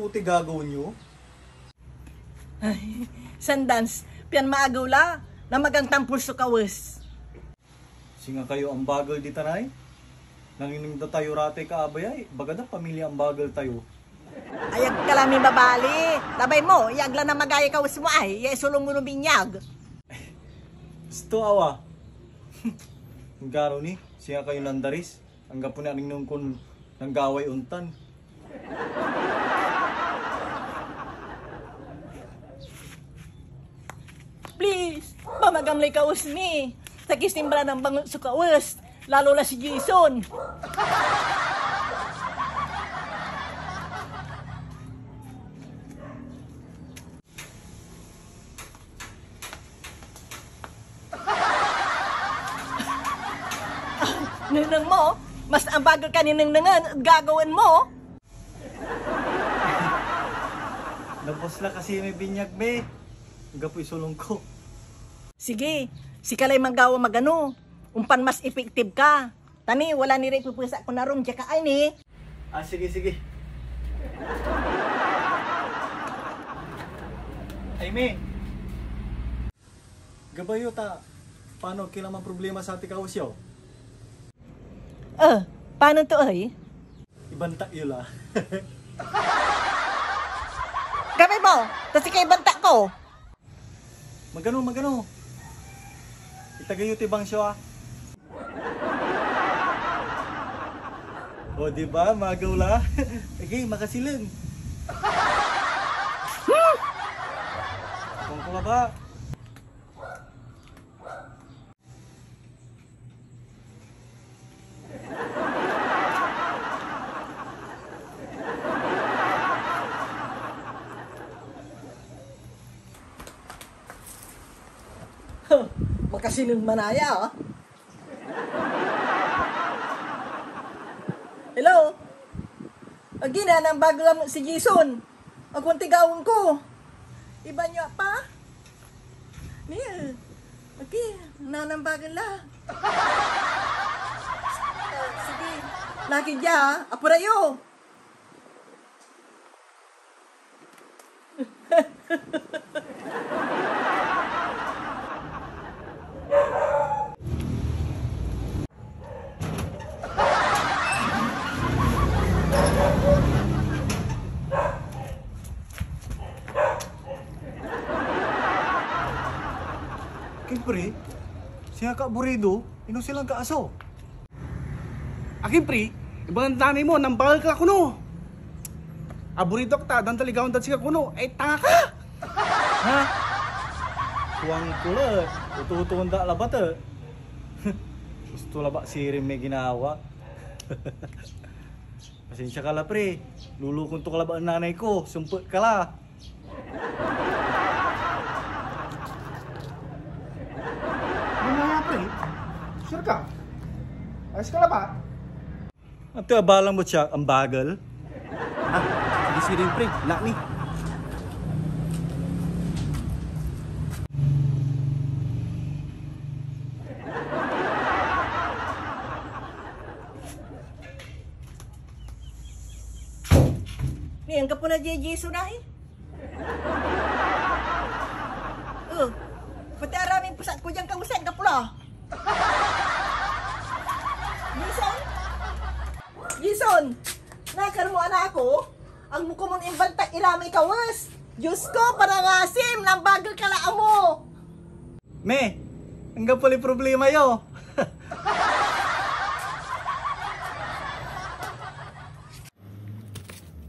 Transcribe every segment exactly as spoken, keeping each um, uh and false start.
Ti gagawaen yo? Ay, Sundance, pian maagew la, namagan tampol so kawes. Singa kayo ambagel di tanay? Nangining da tayo ratay kaabay ay, baga da pamilya ambagel tayo. Ay, ag ka la mibabali. Labay mo, ya ag la namagay kawes mo ay, ya isulong mo no binyag. Sto awa. Garo ni, singa kayo landaris. Anggapo ni anengneng kon nanggaway ontan. Please, pamagam lay kawes mi. Sakis ni mbala nambangot so kawes, lalo la si Jason. Nengneng mo, mas ambagal ka ni nengnengen ed gagawaen mo. Nabos la kasi may binyag mi. Anggapoy solong ko. Sige, sika lay manggawa magano. Ompan mas effective ka. Ta ni, wala ni ray pepesak kon arum, dia ka ay ni. Ah, sige, sige. Ay, Mi. Gabay yo ta, pano ki la manproblema sa ati kawes yo? Eh, pano to, ay? Ibantak yo la. Gabay mo, ta sika ibantak ko. Magano, magano. Itagey yo ti bangsyo, ah. O, di ba? Magaw la. Sige, makasileng. Kung ko ba? Makasineng manaya, ah. Hello? Agi na, nambagel si Jason. Agko anti gawaen ko. Iban yo pa? Ni, agi, nanambagan la. Sige, laki dia, apura yo. Akin, pre, singa ka aburido, ino silang kaaso? Akin, pre, ibagan tanay mo, nambagel ka la kono. Aburido ak ta, dantaligawan dad sika kono, ay tanga ka! Ha? Kuan ko la, ututuon da labat, eh. Gusto labat sirin may ginawa. Pasensya ka la, pre. Lulukon to ka labat nanay ko. Sumpet ka la. Ano nga, pre? Sure ka? Ayos ka labat? Anto abalang mo siya, ang bagal? Ha? Sige, sige, pre. Nak ni. Ni, anggapo na diay Jason ay. Oh, pati aramay pesak ko dian kawes, anggapo la. Jason? Jason! Nakar mo, anak ko? Agmo komon imbantak iramay kawes. Diyos ko, panangasim, nambagel ka la amo. Me, anggapo lay problema yo.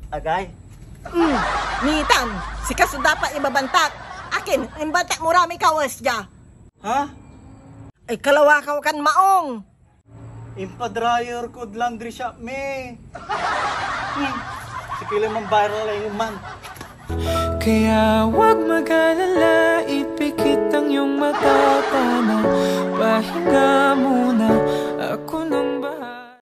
Agay. Mm, nitan, sika so dapat ibabantak. Akin, imbantak mo ra may kawes dia. Ha? Ay, kalawakaw kan maong. Impa-dryer kod laundry shop mi. Hmm. Sige lang man, viral lang man. Kaya wag mag-alala, ipikit ang iyong mata, tama, pahinga muna.